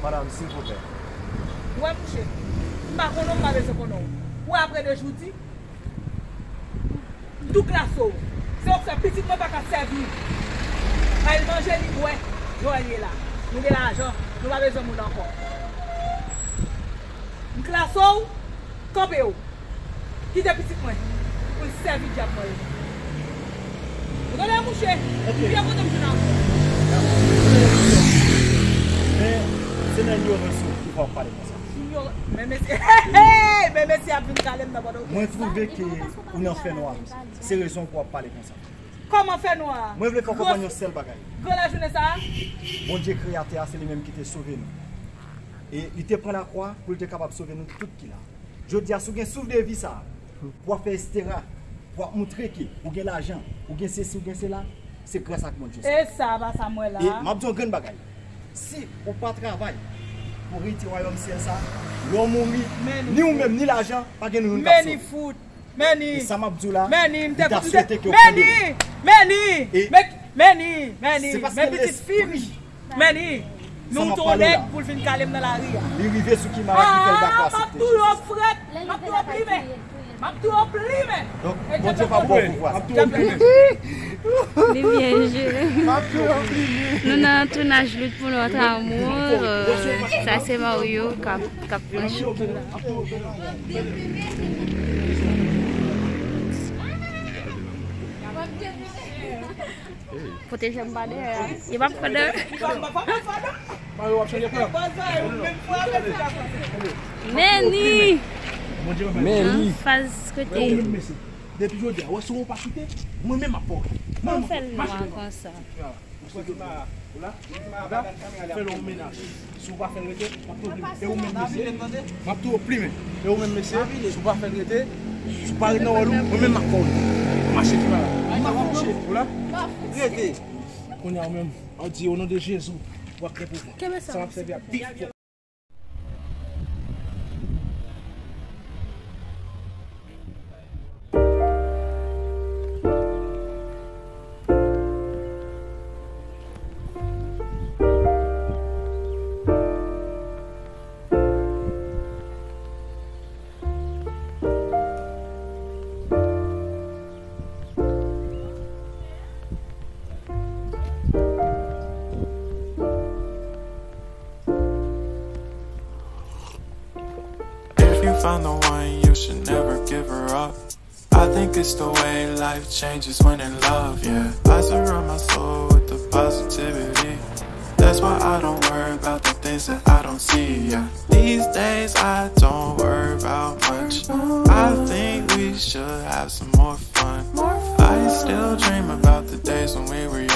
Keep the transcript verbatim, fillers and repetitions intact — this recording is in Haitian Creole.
Madanm, silvouplè. Ou wè mouche, m pa konnen w, m pa bezwen konnen w. Ou wè apre de jou di, m tou klase w. Se w k fè pitit mwen pa ka sèvi. Bay l manje, li bwè. Joel ye la. Nou gen lajan, nou pa bezwen moun ankò. M klase w, kanpe w. Kite pitit mwen pou l sèvi dyab mwen yo. Ou tande mouche? Li byen kontan m vin avè w. Men, se nan inyorans ou ki fè w ap pale konsa. Inyoran-, men mesye, hey, hey, men mesye ap vin kale m nan pandan w. Mwen twouve ke ou nan fènwa. Se rezon pou w ap pale konsa. Kòman fènwa? Mwen vle fè w konprann yon sèl bagay. Gran lajounen sa a? Bondye kreyatè a, se li menm ki te sove nou. E li te pran lakwa pou l te kapab sove nou tout ki la. Jodi a, si w gen souf de vi sa a, pou w ap fè estera, pou w ap moutre ke ou gen lajan, ou gen sesi, ou gen sela, se gras ak Bondye sa. E sa, pa sa m wè la. E m ap di w yon grenn bagay. Si ou pa travay pou erite wayòm syèl sa a, lè w mouri, ni ou menm, ni lajan, pa gen nou youn k ap sove. Meni fout. Meni. E sa m ap di w la, m ta swete ke w kenbe. Meni. Meni. Meni. Meni. Men pitit fi m. Meni. Men ou twò lèd pou l vin kale m nan lari a. Li rive sou Kimara ki fè l dakò aksepte Jezi. M ap touye w frèt. M ap touye w plimen. M ap touye w plimen. Donk, Bondye p ap ba w pouvwa sa. M ap touye w plimen. Li byen jwe. M ap touye w plimen. Nou nan tounaj Lit pou Notre Amour. Euh, sa se Mario k ap, k ap pran chou. Pote janm pa dèyè a. Li p ap pran dèyè. Meni! Meni! Faz kote. Depi jodi a, wè si w pa kite, mwen menm m ap pòke. Mwen fè l nwa konsa. Ou la? Fè l yon mennaj. Si w pa fè l rete, m ap touye w plimen. E ou menm mesye, m ap touye w plimen. E ou menm mesye, si w pa fè l rete, si w pa ret nan wòl ou, mwen menm m ap kòl ou. Mache ki pa la. Ou la? Rete. Kounye a ou menm, an di o non de Jezi, w ap gen pouvwa. Sa w ap sèvi a pif. If you find the one, you should never give her up. I think it's the way life changes when in love, yeah. I surround my soul with the positivity. That's why I don't worry about the things that I don't see, yeah. These days I don't worry about much. I think we should have some more fun. I still dream about the days when we were young.